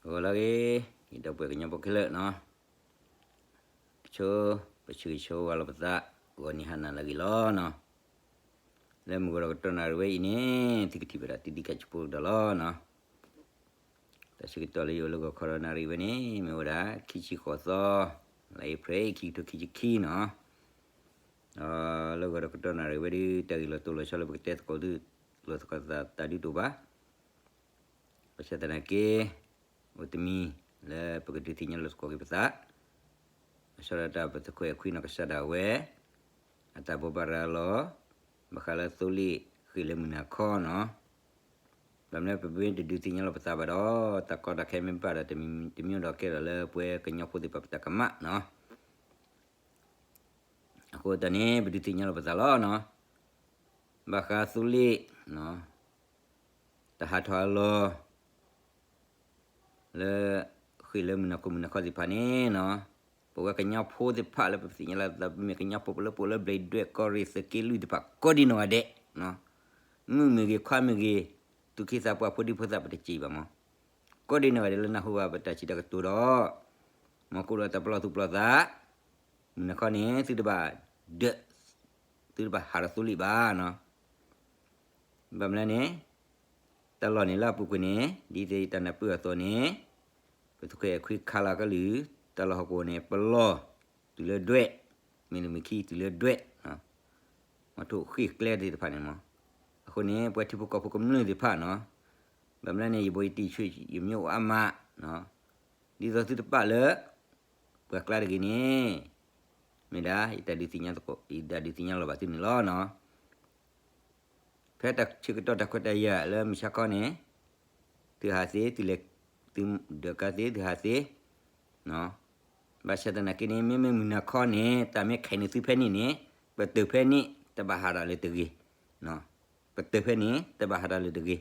ဂီၤလၢအဂ့ၤ, ယဒီပုၢ်ဝဲၢ်ကညီဖိခဲလၢာ်နီၤ, ဆိ, ပဆၢဂ့ၤဆၢဝါလီၤပသး, ဂီၤနံၤဟါနၤလၢအဂ့ၤလီၤနီၤ, လၢမုၢ်ဂီၤဒီးကတီၢ်နၣ်ရံၣ်ဝဲအံၤန့ၣ် သုကထံၣ်ဘၣ်ဒၣ်တံၤဒံးကၢ်ဆူဖိကဒီးလီၤနီၤ, တၢ်ဆၢကတီၢ်လၢယအိၣ်လၢဂီၤခီဒီးနၣ်ရံၣ်ဝဲန့ၣ် မ့ၢ်ဝဲဒၣ် ခံဆံဃိးသီ, လါအ့ဖြ့ၣ် ခံကထိခံဆံခံနီၤ, လၢဂီၤဒီးကတီၢ်နၣ်ရံၣ်ဝဲဒၣ် တၢ်ဂ့ၢ်လီၤတိၢ်လီၤဆီလၢပကတဲသကိးသု လီၤသကိးသးတၢ်ဒုးတအိၣ်ဘၣ် ဘၣ်ဆၣ်သနာ်က့ အိၣ်တမံၤလၢပကဒုးသ့ၣ်ညါလိာ်သကိးက့ၤပသး, ဘၣ်ဆၣ်ဒီးတၢ်ပသုးခိၣ်အဲၣ်ခွံနီၢ်ကစၢ်ဒၣ်ဝဲ အတၢ်ဘိးဘၣ်ရၤလီၤ ဘၣ်ဃးလၢသိလ့ၣ်ဃ့ၢ်လၢမုၢ်နၤခီနီၤ, ဘၣ်မနုၤပမ့ၢ်တဒုးသ့ၣ်ညါလိာ်ပသးဘၣ်ဒီး တၢ်ကီတၢ်ခဲမ့ၢ်ဘၣ်ဒီးတမံၤတမံၤဒီးကဲထီၣ်လၢပဝဲကညီဖိသ့ၣ်တဖၣ်ပတၢ်ကမၣ်နီၤ အဃိသတးန့ၣ် ပဒုးသ့ၣ်ညါလိာ်ပသးလီၤနီၤ, ဘၣ်ဃးသိလ့ၣ် တၢ်ဟးထီၣ်အလီၢ် လၢ ဃ့ၢ်လၢမုၢ်နၤခီမုၢ်နၤခီသ့ၣ်တဖၣ်န့ၣ်နီၤ, ပဝဲကညီဖိသ့ၣ်တဖၣ်လၢပသ့ၣ်ညါလီၤသး ပမ့ၢ်ကညီဖိလၢပအိၣ်လၢဘျံးဒွဲၣ်ကီၢ်ရ့ၣ်သုးက့လွံၢ်သ့ၣ်တဖၣ် ကိးဒံနီၢ်ဂၤဒဲး, မုၣ်မ့ၢ်ဂ့ၤခွါမ့ၢ်ဂ့ၤ, သူၣ်က့သးပှၢ်ဖိဒံဖိသၣ်ပတစံးဘၣ်မး, ကိးဒံနီၢ်ဂၤဒဲးလၢနၢ်ဟူဘၣ်ပတၢ်စံးတၢ်ကတိၤဒီး မ်ကအိၣ်ဒီးတၢ်ပလီၢ်သူၣ်ပလီၢ်သး, မုၢ်နၤခီန့ၣ် သုတဘၣ်ဒၢး, သုတဘၣ်ဟးထီၣ်သိလ့ၣ်ဘၣ်နီၤ, ဘၣ်မနုၤန့ၣ် တၢ်လီၢ်န့ၣ်လၢအပူၤကွံာ်န့ၣ် ဒ်သိးယတၢ်နၢ်ပၢၢ်အသိးန့ၣ် ပသုးခိၣ်အဲၣ်ခွံခးလီၤကလုၢ် တၢ်လီၢ်ဟီၣ်ကဝီၤန့ၣ် ပလီၢ်တုၤလၢဒွဲၣ်, မ့ၢ်နမ့ၢ်ခံတုၤလၢဒွဲၣ်, မ့ၢ်ထိၣ်ဃ့ၢ်ကျဲသ့ၣ်တဖၣ်န့ၣ်မး, အဃိန့ၣ် ပှၤထံဖိကီၢ်ဖိကမျၢၢ်သ့ၣ်တဖၣ်နီၤ, ဘၣ်မနုၤန့ၣ် ယဘိးယတံၢ်ဆူယမ့ၢ်အိၣ်အါမး, ဒ်သိးသုတပာ်လၢ ပှၤကျါတဂ့ၤန့ၣ် မ့ၢ်ဒၣ် ယတၢ်ဒုးသ့ၣ်ညါသကိး ယတၢ်ဒုးသ့ၣ်ညါလီၤဘၣ်သုန့ၣ်လီၤနီၤ. ဖဲတၢ်ဆၢကတီၢ်တၢ်ခွဲးတၢ်ယာ်လၢမုၢ်ဆါခီန့ၣ် သုဟးသ့ သုလဲၤ သုဒၢးကါသ့ သုဟးသ့, ဘၣ်ဆၣ်သနာ်က့န့ၣ် မ့မ့ၢ်မုၢ်နၤခီန့ၣ် တၢ်မ့ၢ်ခဲးန့ၢ်သုဖဲန့ၣ်န့ၣ် ပတုာ်ဖဲန့ၣ် တဘၣ်ဟးဒီးလၢၤတဂ့ၤ, ပတုာ်ဖဲန့ၣ် တဘၣ်ဟးဒီးလၢၤတဂ့ၤ.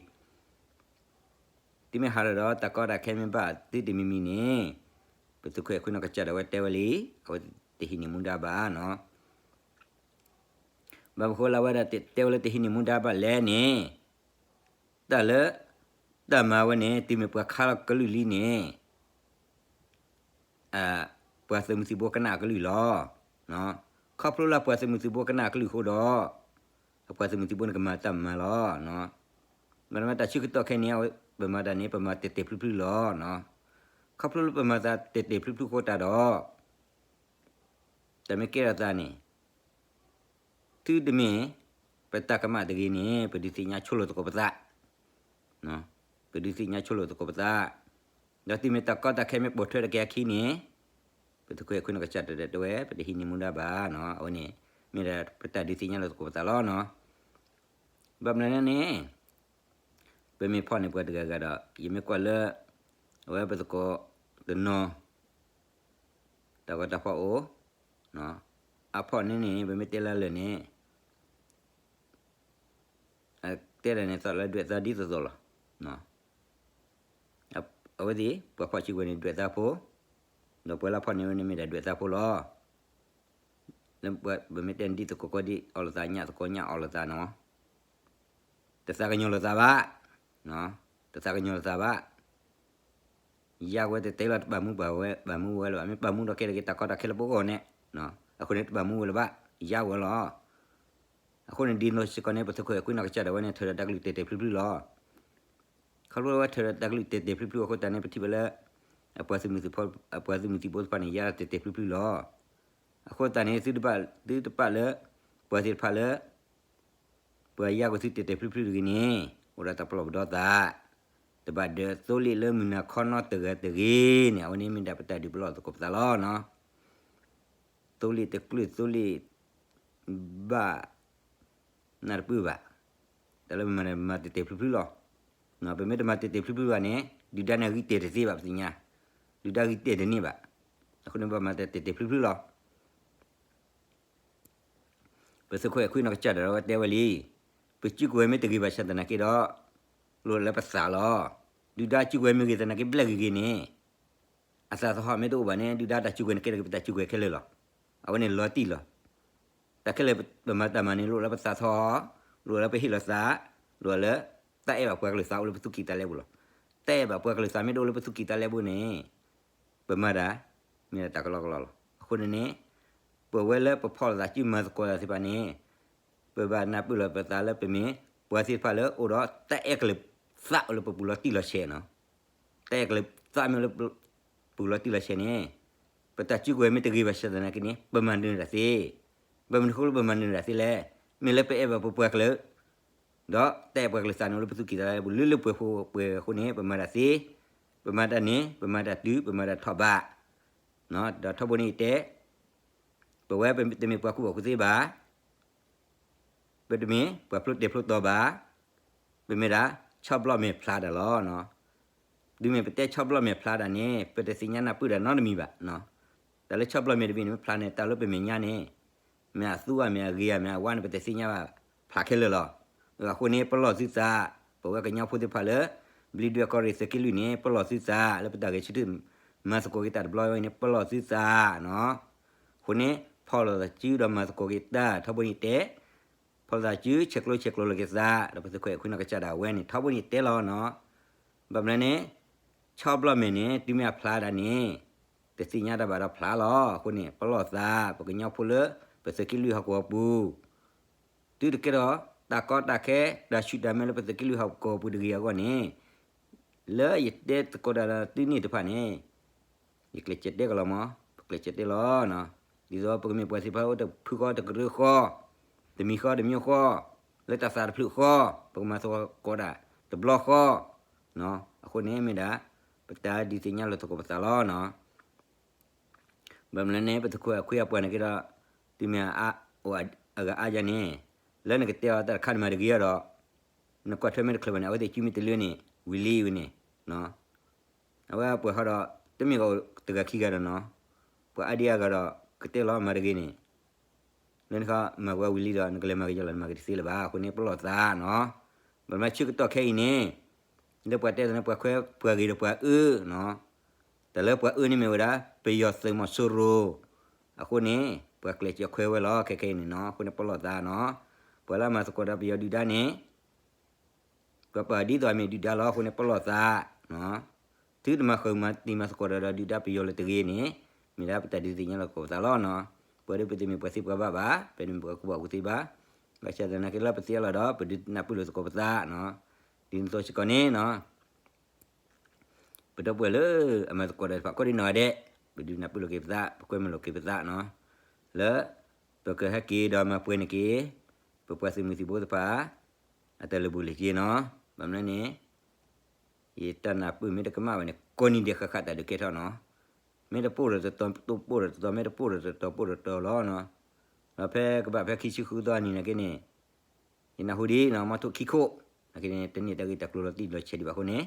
သုမ့ၢ်ဟးထီၣ်ဒီးတၢ်ကီတၢ်ခဲမ့ၢ်ဘၣ်သုတမံၤမံၤန့ၣ် ပသုးခိၣ်အဲၣ်ခွံနီၢ်ကစၢ်ဒၣ်ဝဲတဲဝဲလံ, အဝဲတဟံးန့ၢ်မူဒါဘၣ်နီၤ. ဘၣ်မနုၤဃိလၢအဝဲဒၣ်တဲဝဲလၢတဟံးန့ၢ်မူဒါဘၣ်လဲၣ်န့ၣ်, တၢ်လၢ တၢ်မၤဝဲန့ၣ် တုၤမ့ၢ်ပှၤခးလီၤကလုၢ်လံန့ၣ် ပှၤသုးမုၢ်သံၣ်ဘိကနၣ်အကလုၢ်လီၤ. ခီဖျိလၢပှၤသုးမုၢ်သံၣ်ဘိကနၣ်အကလုၢ်အဃိဒီး အပှၤသုးမုၢ်သံၣ်ဘိန့ၣ်ကမၤတၢ်မၤလီၤ. ဘၣ်မနုၤတၢ်ဆၢကတီၢ်ခဲအံၤန့ၣ် ပမၤတၢ်န့ၣ် ပမၤတဲာ်တဲာ်ဖျုးဖျုးလီၤ. ခီဖျိလၢပမၤတၢ်တဲာ်တဲာ်ဖျုးဖျုးအဃိတၢ်ဒီး တၢ်မ့ၢ်ကဲထီၣ်သးန့ၣ် သုတမ့ၢ် ပတၢ်ကမၣ်တဂ့ၤန့ၣ် ပဒုးသ့ၣ်ညါဆိလိာ်သကိးပသး, ပဒုးသ့ၣ်ညါဆိလိာ်သကိးပသး, ဒီးတုၤမ့ၢ်တၢ်ကီတၢ်ခဲမ့ၢ်ပိာ်ထွဲထီၣ်က့ၤအခံန့ၣ် ပသုးခိၣ်အဲၣ်ခွံနီၢ်ကစၢ်ဒၣ်ဝဲတဲဝဲ ပတဟံးန့ၢ်မူဒါဘၣ်နီၤ. အဝဲန့ၣ် မ့ၢ်ဒၣ်ပတၢ်ဒုးသ့ၣ်ညါလိာ်သကိးပသးလီၤနီၤ. ဘၣ်မနုၤန့ၣ် ပမ့ၢ်ဖီၣ်န့ၢ်ပှၤတဂၤဂၤဒီး ယမ့ၢ်ကွၢ်လၢ အဝဲပသကိးတနီၤ တၢ်ဂီၤတၢ်ဖီၣ်အိၣ်, အဖီၣ်န့ၣ်န့ၣ် ပမ့ၢ်တဲလၢလၢာ်န့ၣ် တဲဒၣ်န့ၣ်သးလၢဒွဲၣ်သးဒ်သိးသိးလီၤ. အဝဲသ့ၣ် ပှၤဖီၣ်စုကဝဲၤန့ၣ်ဒွဲၣ်သးဖိ, ဒီးပှၤလၢဖီၣ်န့ၢ်ဝဲန့ၣ်မ့ၢ်ဒၣ်ဒွဲၣ်သးဖိလီၤ. လၢပမ့ၢ်တဲဒ်သကိးကီဒ်အီၣ်လိာ်သးညၣ်သကိးညၣ်အီၣ်လိာ်သးနီၤ, တသးကညီၤလိာ်သးဘၣ်, တသးကညီၤလိာ်သးဘၣ်. ယါဝဲတတဲလီၤတပာ်မူပာ်ဝဲ ပာ်မူဝဲလၢၤဘၣ်. မ့ၢ်ပာ်မူဒီးကဲထီၣ်က့ၤတၢ်ကီတၢ်ခဲလၢပဂီၢ်န့ၣ်, အဃိန့ၣ်တပာ်မူဝဲလၢၤဘၣ်, ယါဝဲလီၤ. အဃိန့ၣ်ဒ်န့ၣ်စ့ၢ်ကီးန့ၣ် ပသုးခိၣ်အဲၣ်ခွံနီၢ်ကစၢ်ဒၣ်ဝဲန့ၣ် ထုးဒီးတၢ်ကလုၢ်တဲာ်တဲာ်ဖျုးဖျုးလီၤ. ခီဖျိလၢဝဲထုးဒီးတၢ်ကလုၢ်တဲာ်တဲာ်ဖျုးဖျုးအဃိသတးန့ၣ် ပထံၣ်ဘၣ်လၢ အပှၤသုးမုၢ်သံၣ်ဘိသ့ၣ်တဖၣ်န့ၣ် ယါတဲာ်တဲာ်ဖျုးဖျုးလီၤ. အဃိသတးန့ၣ် သုတပာ်လၢ ပှၤသ့ၣ်တဖၣ်လၢ ပှၤယါကွံာ်သုတဲာ်တဲာ်ဖျုးဖျုးတဂ့ၤန့ၣ် အိၣ်ဒီးတၢ်ပလီၢ်ပဒီသး, တဘၣ်ဒၢးသိလ့ၣ်လၢမုၢ်နၤခီနီတဂၤတဂ့ၤန့ၣ် အဝဲန့ၣ်မ့ၢ်ဒၣ်ပတၢ်ဒုးပလီၢ်သကိးပသးလီၤနီၤ. သိလ့ၣ်တကျၢၢ်သိလ့ၣ် ဘၣ် နၢ်တပၢၢ်ဘၣ်. တၢ်လၢပမၤန့ၣ် ပမၤတဲာ်တဲာ်ဖျုးဖျုးလီၤ. ပမ့ၢ်တမၤတဲာ်တဲာ်ဖျုးဖျုးဘၣ်န့ၣ် ဒုၣ်ဒါန့ၣ်ဂံၢ်တဲာ်တသ့ဘၣ်ပသ့ၣ်ညါ, ဒုၣ်ဒါဂံၢ်တဲာ်တန့ၢ်ဘၣ်. အဃိန့ၣ် ပဘၣ်မၤတဲာ်တဲာ်ဖျုးဖျုးလီၤ. ပသုးခိၣ်အဲၣ်ခွံနီၢ်ကစၢ်ဒၣ်ဝဲတဲဝဲလံ, ပစုကဝဲၤမ့ၢ်တဂ့ၤဘၣ်ဆၣ်သနာ်က့ဒီး လိၣ်လၢပသးလီၤ. ဒုၣ်ဒါစုကဝဲၤမ့ၢ်ဂ့ၤသနာ်က့ဘျဲၣ်ဂ့ၤဂ့ၤန့ၣ် အသးသဟီၣ်မ့ၢ်တအိၣ်ဘၣ်န့ၣ် ဒုၣ်ဒါတၢ်စုကဝဲၤန့ၣ်ကဲထီၣ်က့ၤပတၢ်စုကဝဲၤခဲလၢာ်လီၤ. အဝဲန့ၣ်လီၤတံၢ်လီၤ. တၢ်ခဲလၢာ်ပမၤတၢ်မၤန့ၣ် လိၣ်လၢပသးသဟီၣ်, လိၣ်လၢပဟ့ၣ်လီၤသး, လိၣ်လၢ တၢ်အဲၣ်ဘၣ်ပှၤကလုာ်သးအိၣ်လၢပသူၣ်ကံၢ်သးလဲပူၤလီၤ. တၢ်အဲၣ်ဘၣ်ပှၤကလုာ်သးမ့ၢ်တအိၣ်လၢပသူၣ်ကံၢ်သးလဲပူၤန့ၣ် ပမၤတၢ် မ့ၢ်ဒၣ်တၢ်ကလီကလီလီၤ. အဃိန့ၣ်န့ၣ် ပဝဲလၢပဖီၣ်လိာ်သးစုမၤသကိးတၢ်သ့ၣ်တဖၣ်န့ၣ် ပဘၣ်နၢ်ပၢၢ်လီၤပသးလၢပမ့ၢ် ပှၤသ့ၣ်တဖၣ်လၢအိၣ်ဒီးတၢ်အဲၣ်ကလုာ်သးအိၣ်လၢပပူၤလီၤတံၢ်လီၤဆဲးနီၤ. တၢ်အဲၣ်ကလုာ်သးမ့ၢ်အိၣ်လၢပပူၤလီၤတံၢ်လီၤဆဲးန့ၣ် ပတၢ်စုကဝဲၤမ့ၢ်တဂ့ၤဘၣ်ဆၣ်သနာ်က့န့ၣ် ပမၤနၢၤတၢ်သ့. ဘၣ်မနုၤအဃိလၢပမၤနၢၤတၢ်သ့လဲၣ်. မ့ၢ်လၢပအဲၣ်ဘၣ်ပပှၤကလုာ် ဒီးတၢ်အဲၣ်ပှၤကလုာ်သးန့ၣ်အိၣ်လၢပသူၣ်ကံၢ်သးလဲပူၤ လၢလၢပှဲၤပှဲၤအဃိန့ၣ် ပမၤတၢ်သ့, ပမၤတၢ်န့ၣ် ပမၤတၢ်တုၤ ပမၤတၢ်ထီၣ်ဘး, ဒီးထီဘိန့ၣ်ယတဲ, ပဝဲပတမ့ၢ်ပှၤကူၣ်ဘၣ်ကူၣ်သ့ဘၣ်, ပတမ့ၢ်ပှၤဖျိတဲာ်ဖျိတီၤဘၣ်, ပမ့ၢ်ဒၣ် ဆီၣ်ဘျီၣ်မဲာ်ဖျါတၢ်လီၤ. တုၤမ့ၢ်ပတဲဆီၣ်ဘျီၣ်မဲာ်ဖျါတၢ်န့ၣ် ပတသ့ၣ်ညါနၢ်ပၢၢ်တၢ်နီတမံၤဘၣ်. တၢ်လၢဆီၣ်ဘျီၣ်မဲာ်တဘ့ၣ်န့ၣ် မ့ၢ်ဖျါန့ၣ် တၢ်လၢပမဲာ်ညါန့ၣ် မ့ၢ်အသူဧါ မ့ၢ်အဂ့ၤဧါ မ့ၢ်အဝါန့ၣ် ပတသ့ၣ်ညါဘၣ် ဖျါခဲလၢာ်လီၤ. အဃိန့ၣ် ပလီၢ်သုသး, ပဝဲကညီဖိသ့ၣ်တဖၣ်လၢ ဘျံးဒွဲၣ်ကီၢ်ရ့ၣ်သုးက့လွံၢ်န့ၣ် ပလီၢ်သုသး လၢပတၢ်ဂဲၤဆၢထၢၣ် မၤသကိးက့ၤတၢ်တဘျီအံၤန့ၣ် ပလီၢ်သုသးနီၤ. အဃိန့ၣ် ဖီၣ်လိာ်သးစုဒီးမၤသကိးက့ၤတၢ် ထီဘိန့ၣ်တဲ ဖီၣ်လိာ်သးစု ဆဲးကျိးဆဲးကျိးလိာ်က့ၤသး ဒီးပသုးခွဲးခွံနီၢ်ကစၢ်ဒၣ်ဝဲန့ၣ် ထီဘိန့ၣ်တဲလီၤနီၤ. ဘၣ်မနုၤန့ၣ် ဆီၣ်ဘျီၣ်မဲာ်န့ၣ် တုၤမ့ၢ်အဖျါဒၣ်န့ၣ် တသ့ၣ်ညါတၢ်ဘၣ်ဒီးဖျါလီၤ. အဃိန့ၣ် ပလီၢ်သး ပကညီဖိလၢ ပသုးက့လွံၢ်ဟီၣ်ကဝီၤပူၤ တုၤတကဲထီၣ် တၢ်ကီတၢ်ခဲ တၢ်ဆူၣ်တၢ်မဲလၢပသုးက့လွံၢ်ဟီၣ်ကဝီၤပူၤတဂ့ၤအဂီၢ်န့ၣ် လၢယတဲသကိးတၢ်ဒီးသုန့ၣ်တဖၣ်န့ၣ် ယကျဲးစၢးတဲကလီၤမး, ပကျဲးစၢးတဲလီၤ. ဒ်သိးပကမ့ၢ်ပှၤသ့ၣ်တဖၣ်အိၣ်တဖုဃီတကရၢဃီ, တမံၤဃီ တမံၤဃီ, လၢတၢ်သးတဖျၢၣ်ဃီ, ပကမၤသကိးတၢ်တဘျီဃီ, အဃိန့ၣ်မ့ၢ်ဒၣ် ပတၢ်ဒုးသ့ၣ်ညါလိာ်သကိးပသးလီၤ. ဘၣ်မနုၤလဲၣ်န့ၣ် ပသုးခွဲးခွံအပှၤန့ၣ်က့ဒီး တုၤမ့ၢ်အအိၣ်အဂၤအါယၤန့ၣ် လၢနကတဲအီၤတၢ်တခါန့ၣ်မၤတဂ့ၤအီၤဒီး နကွၢ်ထွဲမ့ၢ်တချုးဘၣ်န့ၣ် အဝဲသ့ၣ်စုမ့ၢ်တလၢန့ၣ် ဝံၤလံဝံၤန့ၣ် အဝဲပှဲၤဟီဒီး တမ့ၢ်ဂီၢ်တဂၤခံဂၤဒီးနီၤ, ပှၤအါဒံအါဂၤဒီး ကတဲလီၤမၤတဂ့ၤန့ၣ် လၢနခီမၤဝဲဝံၤလံဒီး နကလဲၤမၤက့ၤယီၤလီၤ နမၤက့ၤတသ့လၢၤဘၣ်. အဃိန့ၣ် ပလီၢ်သးနီၤ. ဘၣ်မၤဆၢကတီၢ်ခဲအံၤန့ၣ် လၢပှၤတဲသးန့ၣ် ပှၤခွဲးပှၤဂ့ၤဒီးပှၤအၢနီၤ. တၢ်လၢပှၤအၢန့ၣ်မ့ၢ်ဝဲဒၣ် ပယီၤသုးမီၤစိရိၤ, အဃိန့ၣ် ပှၤကျဲးစၢးခွဲးဝဲလီၤ ခဲခဲအံၤန့ၣ်နီၤ. အဃိန့ၣ်ပလီၢ်သးနီၤ. ပှၤလၢအမၤသကိးဒီးပယီၤဒုၣ်ဒါန့ၣ် ပှၤပာ်ဒ်သိးအမ့ၢ်ဒုၣ်ဒါလီၤ. အဃိန့ၣ်ပလီၢ်သး, သုတမၤဃုာ်မၤတံၤမၤသကိးဒီးဒုၣ်ဒါပယီၤလၢတဂ့ၤန့ၣ် မ့ၢ်ဒၣ်ပတၢ်ဒုးသ့ၣ်ညါလိာ်သကိးပသးလီၤနီၤ. ပှၤဒီးပတမ့ၢ်ပှၤသ့ပှၤဘၣ်ဘၣ်, ပတမ့ၢ်ပှၤကူၣ်ဘၣ်ကူၣ်သ့ဘၣ်. ဘၣ်ဆၣ်သနာ်က့လၢပသ့အလီၢ်ဒီး ပဒုးနၢ်ပၢၢ်လိာ်သကိးပသးနီၤ. ဒ်သိးစ့ၢ်ကီးန့ၣ်နီၤ ပဒီပုၢ်ဝဲၢ်လၢအမၤသကိးတၢ်တဖၣ် ကိးဒံနီၢ်ဂၤဒဲး, ပဒုးနၢ်ပၢၢ်လိာ်က့ၤပသး, ပကွဲမုာ်လိာ်က့ၤပသးနီၤ, လၢ ပကဟဲက့ၤဒီးမၤပှဲၤန့ၢ်က့ၤ ပပှၤသုးမုၢ်သံၣ်ဘိသ့ၣ်တဖၣ် အတၢ်လုၢ်ဘူးလၢ်က့ၤနီၤ. ဘၣ်မနုၤန့ၣ် ယတၢ်နၢ်ပၢၢ်မ့ၢ်တကမၣ်ဘၣ်န့ၣ် ကိးနံၤဒဲးဃၣ်ဃၣ်တၢ်ဒုးကဲထီၣ်နီၤ. မ့ၢ်တပိၢ်ဒီးတတီၤ ပိၢ်ဒီးတတီၤ, မ့ၢ်တပိၢ်ဒီးတတီၤ ပိၢ်ဒီးတတီၤလီၤနီၤ. ဒီးဖဲကဘၣ်ဖဲခံဆံဃုသီအနံၤနာ်က့န့ၣ် ယနၢ်ဟူဒ်နီၤ မီထိၣ်ခံခိၣ်, နာ်က့န့ၣ် တန့ၢ်တၢ်ဂ့ၢ်တၢ်ကျိၤလီၤတံၢ်လီၤဆဲးဒံးဘၣ်အဃိန့ၣ်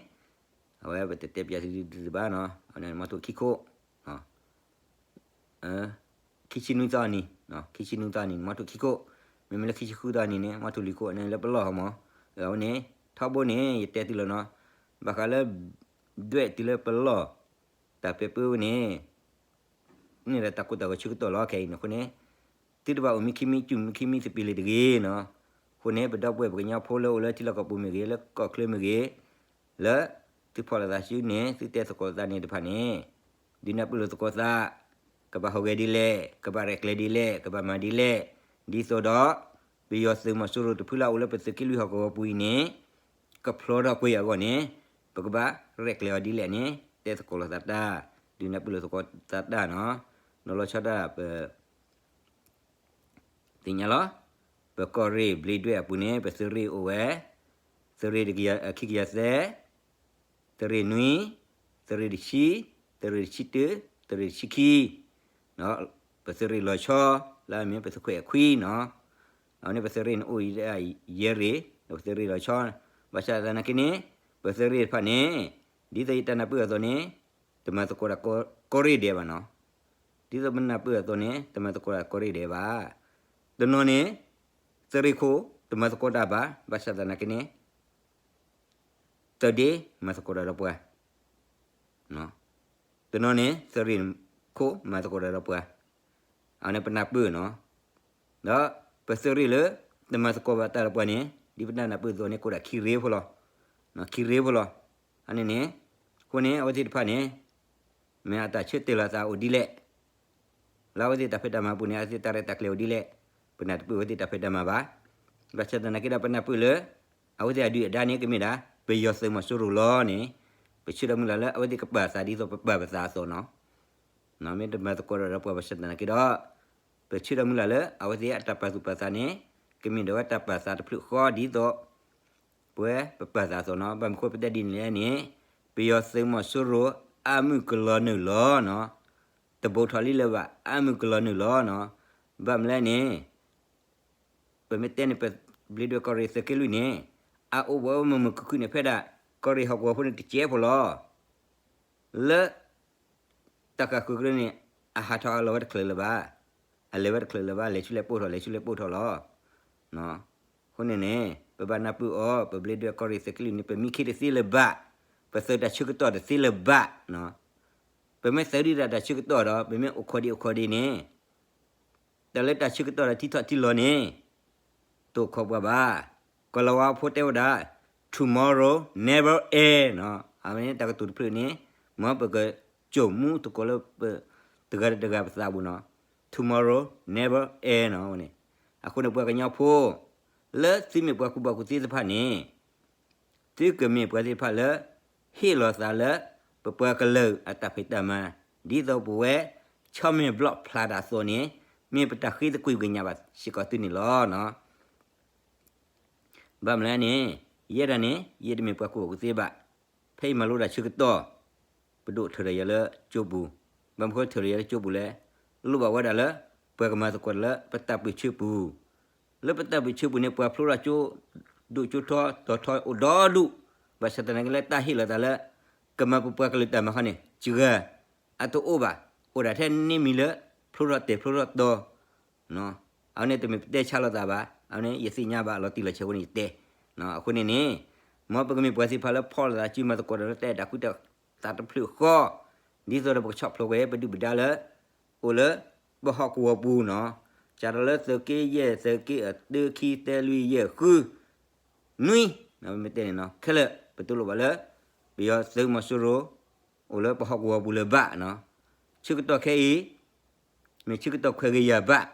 အဝဲပတတဲပၠးသုဒံးဘၣ်နီၤ. အဝဲန့ၣ်မီထိၣ်ခံခိၣ် ခံဆံနွံသီအနံၤ, ခံဆံနွံသီအနံၤ မီထိၣ်ခံခိၣ်, မ့မ့ၢ်လၢခံဆံဃုသီအနံၤန့ၣ် မီထိၣ်လွံၢ်ခိၣ်န့ၣ်လၢပလီၢ်ဟီမး. အဝဲန့ၣ် ထီဘိန့ၣ် ယတဲသုလီၤနီၤ, ဘၣ်ဃးလၢ ဒွဲၣ်တုၤလၢပလီၢ် တၢ်ပဲာ်ပၢဝဲန့ၣ် န့ၣ်ဒီးတၢ်ကိၢ်တၢ်ဂီၤဆၢကတီၢ်လီၤခဲအံၤန့ၣ်အဃိန့ၣ် သုတဘၣ်အိၣ်မံခံမံ စူၢ်မံခံမံသပ့ၤလၢတဂ့ၤနီၤ. အဃိန့ၣ် ပဒီပုၢ်ဝဲၢ်ပကညီဖိလၢအိၣ်လၢထံလီၢ်ကီၢ်ပူၤမ့ၢ်ဂ့ၤ လၢကီၢ်ချၢမ့ၢ်ဂ့ၤ လၢသုဖီၣ်လိာ်သးစုန့ၣ် သုတဲသကိးသးန့ၣ်တဖၣ်န့ၣ် ဒုးနၢ်ပၢၢ်လိာ်သကိးသး, ကဘၣ်ဟူးဂဲၤဒ်လဲၣ်, ကဘၣ်ရဲၣ်ကျဲၤဒ်လဲၣ်, ကဘၣ်မၤဒ်လဲၣ်, ဒ်သိးဒီး ပယီၤသုးမီၤစိရိၤတဖုလၢအအိၣ်လၢပသုးက့လွံၢ်ဟီၣ်ကဝီၤပူၤအံၤန့ၣ် ကဖျီထီၣ်ကွံာ်အဂီၢ်န့ၣ် ပကဘၣ်ရဲၣ်ကျဲၤအီၤဒ်လဲၣ်န့ၣ် တဲသကိးလိာ်သးတၢ်, ဒုးနၢ်ပၢၢ်လိာ်သကိးသးတၢ်နီၤ. နီၤလီၤဆီဒၣ်ပ သ့ၣ်ညါလီၤ. ပကီၢ်ရ့ၣ်ဘျံးဒွဲၣ်အပူၤန့ၣ် ပသုးရ့ၣ်အိၣ်ဝဲ, သုးရ့ၣ်တကယၤ ခံကယၤသၢ, သုးရ့ၣ်နွံ, သုးရ့ၣ်တဆံ, သုးရ့ၣ်တဆံတၢ, သုးရ့ၣ်တဆံခံ, ပသုးရ့ၣ်လီၤဆီ လၢအမ့ၢ်ပသုးခွဲးအခွံနီၤ. အဝဲန့ၣ်ပသုးရ့ၣ်န့ၣ်အိၣ်ယဲၢ်ရ့ၣ် ဒီးပသုးရ့ၣ်လီၤဆီ, ဘၣ်ဆၣ်သနာ်က့န့ၣ် ပသုးရ့ၣ်တဖၣ်န့ၣ် ဒ်သိးယတၢ်နၢ်ပၢၢ်အသိးန့ၣ် တမၤသကိးတၢ်ကီၢ်ရ့ၣ်ဒဲးဘၣ်နီၤ. ဒ်သိးပနၢ်ပၢၢ်အသိးန့ၣ် တမၤသကိးတၢ်ကီၢ်ရ့ၣ်ဒဲးဘၣ်. တနီၤန့ၣ် သုးရ့ၣ်ခိၣ် တမၤသကိးတၢ်ဘၣ်, ဘၣ်ဆၣ်သနာ်က့န့ၣ် သုးဒ့မၤသကိးတၢ်ဒီးပှၤ တနီၤန့ၣ် သုးရ့ၣ်ခိၣ်မၤသကိးတၢ်ဒီးပှၤ, အဝဲန့ၣ်ပနၢ်ပၢၢ်နီၤ. ဒီးပသုးရ့ၣ်လၢ တမၤသကိးဘၣ်တၢ်ဒီးပှၤန့ၣ် ဒ်ပနၢ်နၢ်ပၢၢ်အသိးန့ၣ် ကအိၣ်ဒၣ်ခံရ့ၣ်ဖိလီၤ. ခံရ့ၣ်ဖိလီၤ. အန့ၣ်န့ၣ်, အဃိန့ၣ် အဝဲသ့ၣ်တဖၣ်န့ၣ် မ့ၢ်အတၢ်ဆၢတဲာ်လီၤသးအိၣ်ဒ်လဲၣ်, လၢအဝဲသ့ၣ်တၢ်ဖံးတၢ်မၤပူၤန့ၣ် အဝဲသ့ၣ်တၢ်ရဲၣ်တၢ်ကျဲၤအိၣ်ဒ်လဲၣ်, ပနၢ်တပၢၢ်အဝဲသ့ၣ်တၢ်ဖံးတၢ်မၤဘၣ်. ဘၣ်ဆၣ်သနာ်က့ဒီး ပနၢ်ပၢၢ်လၢ အဝဲသ့ၣ်အဒုၣ်အဒါန့ၣ် ကမ့ၢ်ဒၣ် ပယီၤသုးမီၤစိရိၤလီၤန့ၣ်, ပဆၢဒီးမုၢ်လၢ်လၢအဝဲသ့ၣ်ကပာ်သးဒ်သိးပပာ်ပသးအသိးနီၤ. မ့ၢ်တမၤသကိးဒီးပှၤဘၣ်ဆၣ်သနာ်က့ဒီး ပဆၢဒီးမုၢ်လၢ်လၢ အဝဲသ့ၣ်အတၢ်ပာ်သူၣ်ပာ်သးန့ၣ် ကမ့ၢ်ဒၣ်ဝဲတၢ်ပာ်သးတဖျၢၣ်ဃီဒ်သိး ပဝဲပပာ်သးအသိးနီၤ. ဘၣ်မနုၤဃိပတဲဒ်န့ၣ်လဲၣ်န့ၣ်, ပယီၤသုးမီၤစိရိၤ အါမုၢ်ကလီၤနုာ်လီၤနီၤ, တဘိးထီၣ်လံလၢၤဘၣ် အါမုၢ်ကလီၤနုာ်လီၤနီၤ. ဘၣ်မနုၤလဲၣ်န့ၣ် ပမ့ၢ်တဲန့ၣ် ပဘျ့ဒွဲၣ်ကီၢ်ရ့ၣ်သုးက့လွံၢ်န့ၣ် အအိၣ်ဝဲမုာ်မုာ်ခုၣ်ခုၣ်န့ၣ် ဖဲဒၣ် ကီၢ်ရ့ၣ်ဟီၣ်ကဝီၤဖိန့ၣ်တစဲးဖိလီၤ. လၢ တၢ်ကၤဃုာ်ကရၢန့ၣ် အဟးထီၣ်အလီၤဝဲတချုးလၢၤဘၣ်, အလဲၤဝဲတချုးလၢၤဘၣ်, လဲၤဆူလဲၣ်ပိၢ်ထီၣ် လဲၤဆူလဲၣ်ပိၢ်ထီၣ်လီၤ. အဃိန့ၣ်န့ၣ် ပဘၣ်နၢ်ပၢၢ်အီၤ ပဘျ့ဒွဲၣ်ကီၢ်ရ့ၣ်သုးက့လွံၢ်န့ၣ် ပမံခ့တသ့လၢၤဘၣ်, ပသုးတၢ်ဆၢကတီၢ်တသ့လၢၤဘၣ်. ပမ့ၢ်သုးဒံးတၢ်တၢ်ဆၢကတီၢ်ဒီး ပမ့ၢ်အိၣ်ခိးဒံးအိၣ်ခိးဒံးန့ၣ် တၢ်လၢတၢ်ဆၢကတီၢ်ဒီးထံထီၣ်ထံလီၤန့ၣ် တအိၣ်ခိးပှၤဘၣ်. ကီၤလၤဝါဖိတဲဝဲဒၣ် tomorrow never end နီၤ. အဝဲန့ၣ်တၢ်ကတိၤတဖျၢၣ်န့ၣ် မ်ပကစိာ်မူသကိးလၢပ တဂၤဒီးတဂၤပသးပူၤနီၤ. tomorrow never end နီၤ အဝဲန့ၣ်. အဃိန့ၣ်ပှၤကညီဖိ လၢသုမ့ၢ်ပှၤကူၣ်ဘၣ်ကူၣ်သ့သ့ၣ်တဖၣ်န့ၣ် သုကမ့ၢ်ပှၤသ့ၣ်တဖၣ်လၢ ဟ့ၣ်လီၤသးလၢ ပပှၤကလုာ်အတၢ်ဖံးတၢ်မၤ ဒ်သိးပဝဲ ဆီမ့ၢ်ဘျီၣ်ဖျါတၢ်အသိးန့ၣ် မ့ၢ်ပတၢ်ဃ့သကွံာ်ကညးဘၣ်စ့ၢ်ကီးသုန့ၣ်လီၤ. ဘၣ်မနုၤလဲၣ်န့ၣ် ယဲဒၣ်န့ၣ် ယတမ့ၢ်ပှၤကူၣ်ဘၣ်ကူၣ်သ့ဘၣ်. ဖဲယမၤလိတၢ်ဆၢကတီၢ် ပဒိၣ်ထၢၣ်ဒီးယၤလၢကၠိပူၤ, ဘၣ်မနုၤဃိထၢၣ်ဒီးယၤလၢကၠိပူၤလဲၣ်, လိၣ်ဘၣ်ဝဲဒၣ်လၢ ပှၤကမၤသကိးလၢပတၢ်ပၢၢ်ဆၢပူၤ, လၢပတၢ်ပၢၢ်ဆၢပူၤန့ၣ် ပှၤဖျိထီၣ်ကၠိ ဒိၣ်ကၠိထီ တီၤထီအိၣ်ဒီဒူၣ်, ဘၣ်ဆၣ်သနာ်က့လၢတၢ်ဟ့ၣ်လီၤသးလၢ ကမၤပပှၤကလုာ်တၢ်မၤဃီန့ၣ် စှၤ အတအိၣ်ဘၣ်, အိၣ်ဒၣ်ထဲန့ၣ်မံၤလၢ ဖျိထီၣ်တဲာ်ဖျိထီၣ်တီၤ အဝဲန့ၣ်တမ့ၢ်ပတဲဆါလိာ်သးဘၣ်, အဝဲန့ၣ်ယသ့ၣ်ညါဘၣ်လီၤတံၢ်လီၤဆဲးအဃိန့ၣ်ယတဲ, အဃိန့ၣ်န့ၣ် မ်ပကမ့ၢ်ပှၤသ့ၣ်တဖၣ်လၢဖီၣ်လိာ်သးစုမၤသကိးဒီးလၢတၢ်အဲၣ်တၢ်ကွံတၢ်သးတဖျၢၣ်ဃီ, ဒ်သိးဒီးပကဆီၣ်ဖျိးကွံာ်ပဒုၣ်ပဒါလၢ အိၣ်လၢ ပဟီၣ်ကဝီၤပူၤနီၤ, စးထီၣ်လၢသုးက့ယဲၢ် သုးက့အတၢ ခံ သၢ လွံၢ် ယဲၢ် ဃု နွံ, မ့ၢ်တဲန့ၣ်နီၤ ခဲလၢာ် ပတူၢ်လိာ်ဘၣ်လၢ ပယီၤသုးမီၤစိရိၤ အိၣ်လၢပဟီၣ်ကဝီၤပူၤလၢၤဘၣ်နီၤ, ဆၢကတီၢ်ခဲအံၤ မ့ၢ်ဆၢကတီၢ်ခွဲးဂ့ၤယာ်ဘၣ်,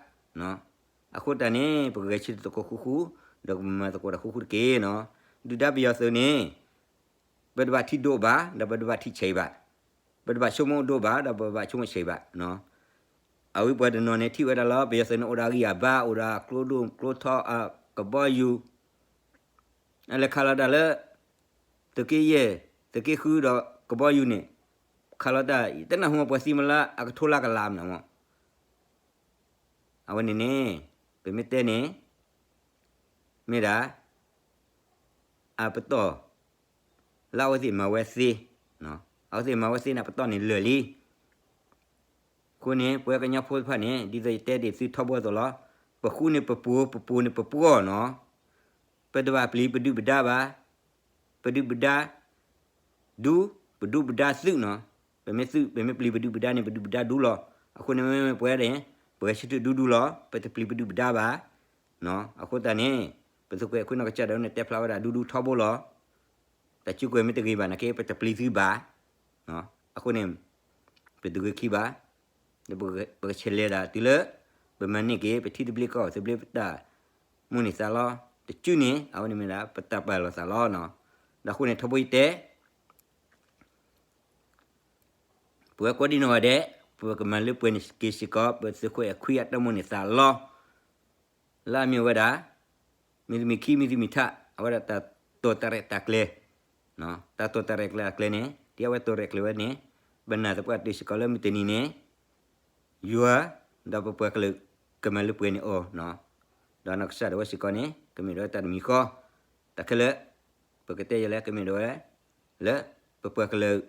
အဃိတၢ်န့ၣ် ပကဂဲၤဆၢထၢၣ်သကိးဃူဃူ, ဒီးပမၤသကိးတၢ်ဃူဃူတက့ၢ်နီၤ, ဒုၣ်ဒါပယီၤသုးန့ၣ် ပတဘၣ်ထံၣ်ဒိၣ်ဘၣ် ဒီးပတဘၣ်ထံၣ်ဆံးဘၣ်, ပတဘၣ်ဆိကမိၣ်ဒိၣ်ဘၣ် ဒီးပဘၣ်ဆိကမိၣ်ဆံးဘၣ်, အဝဲပှၤတနီၤန့ၣ်ထံၣ်ဝဲဒၣ်လၢ ပယီၤသုးန့ၣ်အိၣ်ဒီးအဂံၢ်အဘါ အိၣ်ဒီးကျိဒိၣ်ကျိထီ ကဘီယူၤ အလဲၤခးလီၤတၢ်လၢ သုးက့ယဲၢ် သုးက့ဃုဒီးကဘီယူၤန့ၣ် ခးလီၤတၢ် တနၢ်ဟူပှၤသံမးလၢအကထိလၢကလးမးနီၤ, အဝဲန့ၣ်န့ၣ် ပမ့ၢ်တဲန့ၣ် မ့ၢ်ဒၣ် အပတီၢ် လၢအဝဲသ့ၣ်မၤဝဲသ့, အဝဲသ့ၣ်မၤဝဲသ့န့ၣ် အပတီၢ်န့ၣ်လၢာ်လံ. အဃိန့ၣ် ပဝဲကညီဖိတဖၣ်န့ၣ် ဒ်သိးယတဲဒ်သုထီဘိအသိးလီၤ, ပဃုန့ၣ်ပပှိၤ ပပှိၤန့ၣ်ပပှီၢ်နီၤ, ပတဘၣ်ပျံၤပဒုၣ်ပဒါဘၣ်, ပဒုၣ်ပဒါ ဒူ ပဒုၣ်ပဒါသုးနီၤ, ပမ့ၢ်သုး ပမ့ၢ်ပျံၤပဒုၣ်ပဒါန့ၣ် ပဒုၣ်ပဒါဒူလီၤ. အဃိန့ၣ်မ့မ့ၢ်ပဝဲန့ၣ် ပဂဲၤဆၢထၢၣ်ဒူဒူလီၤ, ပတပျံၤပဒုၣ်ပဒါဘၣ်. အဃိသတးန့ၣ် ပသုးခွဲးခွံနီၢ်ကစၢ်ဒၣ်ဝဲန့ၣ် တဲဖျါဝဲဒၣ်ဒူဒူထီဘိလီၤ. တၢ်စုကဝဲၤမ့ၢ်တဂ့ၤဘၣ်နာ်က့ ပတပျံၤသုဘၣ်. အဃိန့ၣ် ပတဂ့ၤခံဘၣ်, ဒီးပကဆဲးလဲၤဒၣ်တုၤလၢ ပမၤန့ၢ်က့ၤ ပထံသဘျ့ကီၢ်သဘျ့ပတၢ်မိၣ်န့ၢ်သးလီၤ. တစုန့ၣ် အဝဲန့ၣ်မ့ၢ်ဒၣ် ပတၢ်ပာ်လီၤသးလီၤ. ဒီးအဃိန့ၣ် ထီဘိယတဲ ပဝဲကိးဒံနီၢ်ဂၤဒဲး ပကမၤလၢပှဲၤန့ၢ်က့ၤစ့ၢ်ကီး ပသုးခွဲးခွံအတၢ်မိၣ်န့ၢ်သးလီၤ. လၢအမ့ၢ်ဝဲဒၣ် မ့ၢ်တမ့ၢ်ခံ မ့ၢ်တမ့ၢ်ထး အဝဲဒၣ်တၢ်တိာ်တၢ်ရဲၣ်တၢ်ကျဲၤ, တၢ်တိာ်တၢ်ရဲၣ်တၢ်ကျဲၤအကျဲန့ၣ် ဒ်အဝဲတိာ်ရဲၣ်ကျဲၤဝဲန့ၣ် ပနာ်သပှၢ်တၢၢ်စ့ၢ်ကီးလၢမုၢ်တနံၤန့ၣ် ယွၤ ဒီးပပှၤကလုာ် ကမၤလၢပှဲၤန့ၢ်အီၤ, ဒီးနီၢ်ကစၢ်ဒၣ်ဝဲစ့ၢ်ကီးန့ၣ် ကမ့ၢ်ဒၣ်ဝဲတၢ်တမံၤဃီ, တၢ်ခဲလၢာ် ပကတဲယဲလၢကမ့ၢ်ဒၣ်ဝဲ လၢပပှၤကလုာ်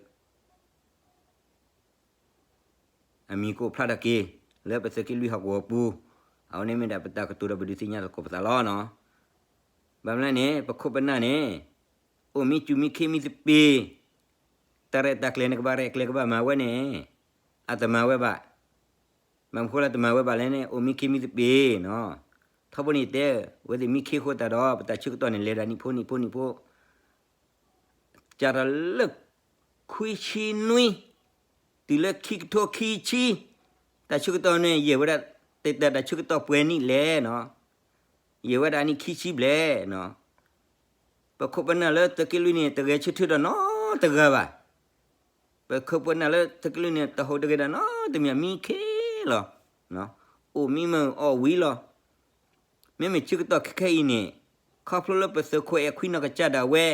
အမံၤကအိၣ်ဖျါထီၣ်က့ၤ လၢပသုးက့လွံၢ်ဟီၣ်ကဝီၤပူၤ, အဝဲန့ၣ်မ့ၢ်ဒၣ်ပတၢ်ကတိၤဒီးပဒုးသ့ၣ်ညါသကိးပသးလီၤနီၤ. ဘၣ်မနုၤလဲၣ်န့ၣ် ပခိၣ်ပနၢ်န့ၣ် အိၣ်မံစူၤမံခ့မံသပ့ၤ, တၢ်ရဲၣ်တၢ်ကျဲၤန့ၣ် ကဘၣ်ရဲၣ်ကျဲၤကဘၣ်မၤဝဲန့ၣ် အတမၤဝဲဘၣ်. ဘၣ်မနုၤဃိလၢတမၤဝဲဘၣ်လဲၣ်န့ၣ် အိၣ်မံခ့မံသပ့ၤနီၤ. ထီဘိန့ၣ်တဲ အဝဲသ့ၣ်မံခ့ဃိသတးဒီး ပတၢ်ဆၢကတီၢ်န့ၣ် လဲၤဒၣ်နံၣ်ဖိနံၣ်ဖိနံၣ်ဖိ စးထီၣ်လၢ ခွံဆံနွံ တုၤလၢခံကထိခံဆံ, တၢ်ဆၢကတီၢ်န့ၣ် ယဲၢ်ဝဲဒၣ် တၢ်ဆၢကတီၢ်ပှဲၤနံၣ်လဲၣ်နီၤ, ယဲၢ်ဝဲဒၣ်အနံၣ်ခံဆံဘျဲၣ်နီၤ, ပခိၣ်ပနၢ်လၢသုးက့လွံၢ်န့ၣ် တဂဲၤဆၢထၢၣ်ဒီးနီတဂၤဘၣ်. ပခိၣ်ပနၢ်လၢသုးက့လွံၢ်န့ၣ် တဟူးတဂ့ၤဒီးနီတမံၤ မံခ့လီၤ, အိၣ်မံမၢအီၣ်ဝံၤလီၤ. မ့မ့ၢ်ဆၢကတီၢ်ခဲခဲအံၤန့ၣ် ခီဖျိလၢပသုးခိၣ်အဲၣ်ခွံနီၢ်ကစၢ်ဒၣ်ဝဲ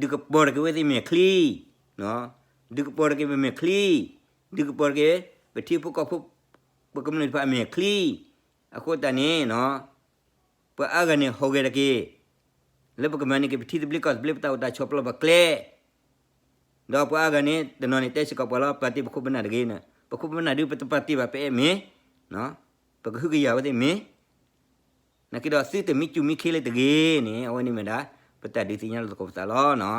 ဒုးကပီၤတက့ၤဝဲသ့ၣ်မဲာ်ချံ, ဒုးကပီၤတက့ၤပမဲာ်ချံ, ဒုးကပီၤတက့ၤ ပထံဖိကီၢ်ဖိ ပကမျၢၢ်တဖၣ်အမဲာ်ချံ, အဃိသတးန့ၣ်နီၤ ပှၤအါဂၤန့ၣ်ဟူးဂဲၤတက့ၢ်, လၢပကမၤန့ၢ်က့ၤပထံသဘျ့ကီၢ်သဘျ့ ပတၢ်အိၣ်တၢ်ဆိးပျီပကျဲ, ဒီးပှၤအါဂၤန့ၣ် တနီၤန့ၣ်တဲစ့ၢ်ကီးပှၤလီၤ ပာ်တ့ၢ်ပခိၣ်ပနၢ်တဂ့ၤန့ၣ် ပခိၣ်ပနၢ်ဒုး ပတပာ်တ့ၢ်ဘၣ် ပအဲၣ်မ့ၢ်, ပကဟုကယာ်ဝဲသ့ၣ်မ့ၢ် နာ်က့ဒီးသုတမံစူၢ်မံခ့လၢတဂ့ၤန့ၣ် အဝဲန့ၣ်မ့ၢ်ဒၣ် ပတၢ်ဒုးသ့ၣ်ညါလီၤသကိးပသးလီၤ.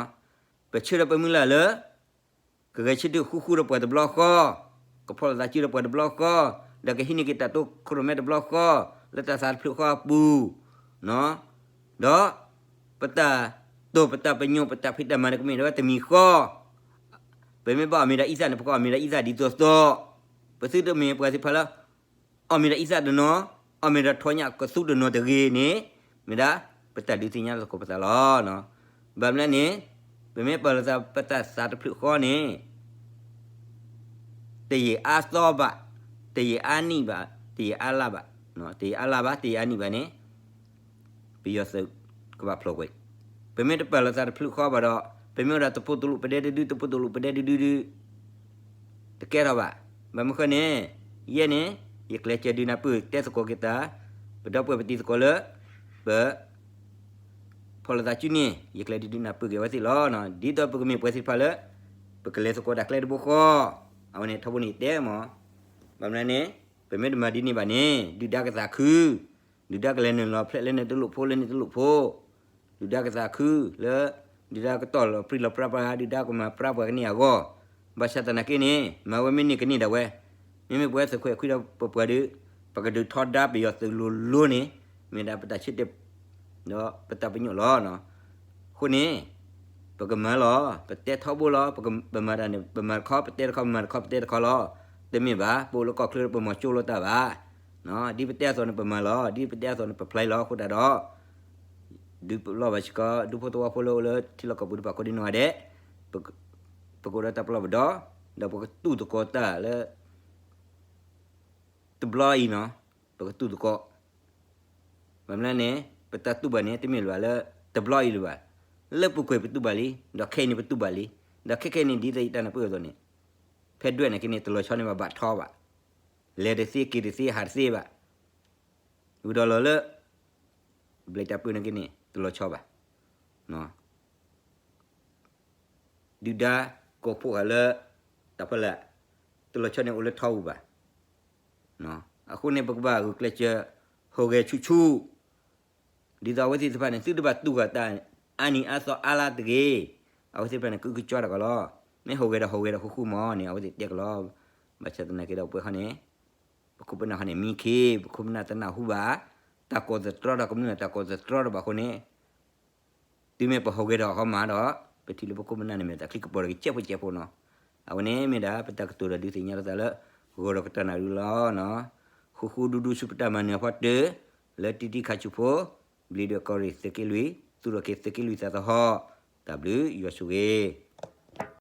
ပဆၢဒီးပမုၢ်လၢ်လၢ ကဂဲၤဆၢထၢၣ်ဃူဃူဒီးပှၤတဘျီဃီ, ကဖီၣ်လိာ်သးစုဒီးပှၤတဘျီဃီ, ဒီးကဟံးန့ၢ်က့ၤတၢ်တိခိၣ်ရိၣ်မဲတဘျီဃီ, လၢတၢ်သးတဖျၢၣ်ဃီအပူၤ, ဒီး ပတၢ်တိာ်ပတၢ်ပညိၣ် ပတၢ်ဖံးတၢ်မၤန့ၣ် ကမ့ၢ်ဒၣ်ဝဲတမံၤဃီ, ပမ့ၢ်ဘၣ်အီၣ်မ့ၤဒီးအံသၣ်န့ၣ် ပကအီၣ်မ့ၤဒီးအံသၣ်ဒ်သိးသိး, ပသုတမ့ၢ်ပှၤသ့ၣ်တဖၣ်လၢ အီၣ်မ့ၤဒီးအံသၣ်တနီၤ, အီၣ်မ့ၤဒီးထိးညၣ်ကသူတနီၤတဂ့ၤန့ၣ် မ့ၢ်ဒၣ် ပတၢ်ဒုးသ့ၣ်ညါလီၤသကိးပသးလီၤ. ဘၣ်မနုၤန့ၣ် ပမ့ၢ်ပာ်လီၤသးပတၢ်သးတဖျၢၣ်ဃီန့ၣ် တယံာ်အါသီဘၣ်, တယံာ်အါနံၣ်ဘၣ်, တယံာ်အါလါဘၣ်, တယံာ်အါလါဘၣ်, တယံာ်အါနံၣ်ဘၣ်န့ၣ် ပယီၤသုးကဘၣ်ဖျိးကွံာ်, ပမ့ၢ်တပာ်လီၤသးတဖျၢၣ်ဃီဘၣ်ဒီး ပမ့ၢ်အိၣ်ဒီးတပိာ်တလိာ်ပဒဲတဒု တပိာ်တလိာ်ပဒဲတဒုဒု တကဲထီၣ်ဘၣ်. ဘၣ်မနုၤဃိန့ၣ် ယဲန့ၣ် ယကျဲးစၢးဒုးနၢ်ပၢၢ်တဲသကိးက့ၤတၢ် ပဒီပုၢ်ဝဲၢ်ပတံၤသကိးလၢ ပ ဖီၣ်လိာ်သးစုန့ၣ် ယကျဲးဒုးနၢ်ပၢၢ်က့ၤဝဲသ့ၣ်လီၤ. ဒ်သိးပကမ့ၢ်ပှၤသ့ၣ်တဖၣ်လၢ ပကလဲၤသကိးတၢ်ကျဲတဘိဃီ, အဝဲန့ၣ်ထီဘိန့ၣ်ယတဲမး, ဘၣ်မနုၤန့ၣ် ပမ့ၢ်တမၤဒ်န့ၣ်ဘၣ်န့ၣ် ဒုၣ်ဒါကသးခု, ဒုၣ်ဒါကလဲၤနုာ်လီၤဖျဲးလၢန့ၣ်တလိၣ်ဖိလၢန့ၣ်တလိၣ်ဖိ ဒုၣ်ဒါကသးခုလၢ ဒုၣ်ဒါကတီၢ်လီၤပြံလီၤပြါပှၤ ဒုၣ်ဒါကမၤပြါပှၤကန့ၢ်အဂီၢ်, ဘၣ်ဆၣ်သနာ်က့န့ၣ် မၤဝဲမ့ၢ်န့ၢ်ကန့ၢ်ဒၣ်ဝဲ, မ့မ့ၢ်ပဝဲသုးခိၣ်အဲၣ်ခွံဒီးပပှၤဒီး ပကဒုးထီဒါပယီၤသုးလိၤလိၤန့ၣ် မ့ၢ်ဒၣ်ပတၢ်ဆၢတဲာ် ဒီးပတၢ်ပညိၣ်လီၤ. အဃိန့ၣ် ပကမၤလီၤ, ပတဲထီဘိလီၤ, ပမၤတၢ်န့ၣ် ပမၤတခီ ပတဲတခီ ပမၤတခီ ပတဲတခီလီၤ. တမ့ၢ်ဘၣ် ပအိၣ်လၢကီၢ်ချၢပမၤကၠိလိာ်တၢ်ဘၣ်. ဒ်ပတဲအသိးန့ၣ် ပမၤလီၤ, ဒ်ပတဲအသိးန့ၣ် ပဖျါလီၤ. အဃိသတးဒီး ဒုးပလီၢ်ဘၣ်စ့ၢ်ကီး ဒူဖိသဝီဖိလၢအိၣ်လၢထံလီၢ်ကီၢ်ပူၤတဖၣ်ကိးဒံနီၢ်ဂၤဒဲး, ပကအိၣ်ဒီးတၢ်ပလီၢ်ပဒီ, ဒီးပကတူၢ်သကိးတၢ်လၢ တဘျီအံၤနီၤ, ပကတူၢ်သကိး, ဘၣ်မနုၤန့ၣ် ပတၢ်တူၢ်ဘၣ်န့ၣ် တမ့ၢ်လၢၤဘၣ်လၢ တဘျီအံၤလၢၤဘၣ်, လၢပူၤကွံာ်ပတူၢ်ဘၣ်လံ, ဒီးခဲအံၤန့ၣ်ပတူၢ်ဘၣ်လံ, ဒီးခဲခဲအံၤန့ၣ် ဒ်သိးယတၢ်နၢ်ပၢၢ်အသိးန့ၣ် ဖဲဒွဲၣ်န့ၣ်က့န့ၣ် တလီၤဆီန့ၣ်ဘၣ် ဘၣ်ထီဘၣ်, လဲၤတသ့က့ၤတသ့ဟးတသ့ဘၣ်, ဝံၤဒီးလီၤလၢ ဘျဲၣ်တၢ်ပၢန့ၣ်က့န့ၣ် တလီၤဆီဘၣ် ဒုၣ်ဒါကိးဖှိၣ်ဃာ်လၢ တၢ်ဖီလာ် တလီၤဆီန့ၣ်အိၣ်လၢထီပူၤဘၣ်. အဃိန့ၣ် ပကဘၣ်ဂုာ်ကျဲးစၢး ဟူးဂဲၤဆူၣ်ဆူၣ်, ဒ်သိးအဝဲသ့ၣ်တဖၣ်န့ၣ် သုတဘၣ်တူၢ်ဃာ်တၢ်အါနံၤအါသီအါလါတဂ့ၤ, အဝဲသ့ၣ်တဖၣ်န့ၣ် ကကကွၢ်တၢ်ကီးလီၤ. မ့ၢ်ဟူးဂဲၤဒီးဟူးဂဲၤဒီးဃူဃူမးန့ၣ် အဝဲသ့ၣ်တဲကလီၤ. ဘၣ်ဆၣ်သနာ်က့ဒီးပှဲၤခီန့ၣ် ပခိၣ်ပနၢ်ခီန့ၣ် မံခ့ ပခိၣ်ပနၢ်တနၢ်ဟူဘၣ်, တၢ်ကိးသတြီတၢ်ကမျၢၢ် တၢ်ကိးသတြီတၢ်ဘၣ်အဃိန့ၣ် တုၤမ့ၢ်ပဟူးဂဲၤဒီးဟီမးဒီး ပထံၣ်လၢပခိၣ်ပနၢ်န့ၣ်မ့ၢ်တၢ်ချံကပီၤတဂ့ၤ ကဲဖိကဲဖိနီၤ. အဝဲန့ၣ်မ့ၢ်ဒၣ် ပတၢ်ကတိၤဒီးဒုးသ့ၣ်ညါလိာ်သးလၢ ဂီၤဒီးကတီၢ်နၣ်ရံၣ်လီၤ. ဃူဃူဒူဒူဆူပတၢ်မၤနၢၤအဖီတၢၢ် လၢတံတံခါဆူၣ်ဖိ, ဘျံးဒွဲၣ်ကီၢ်ရ့ၣ်သုးက့လွံၢ် သူၣ်ထီၣ်က့ၤသုးက့လွံၢ်သးသဟီၣ်, တၢ်ဘျုးယွၤဆိၣ်ဂ့ၤ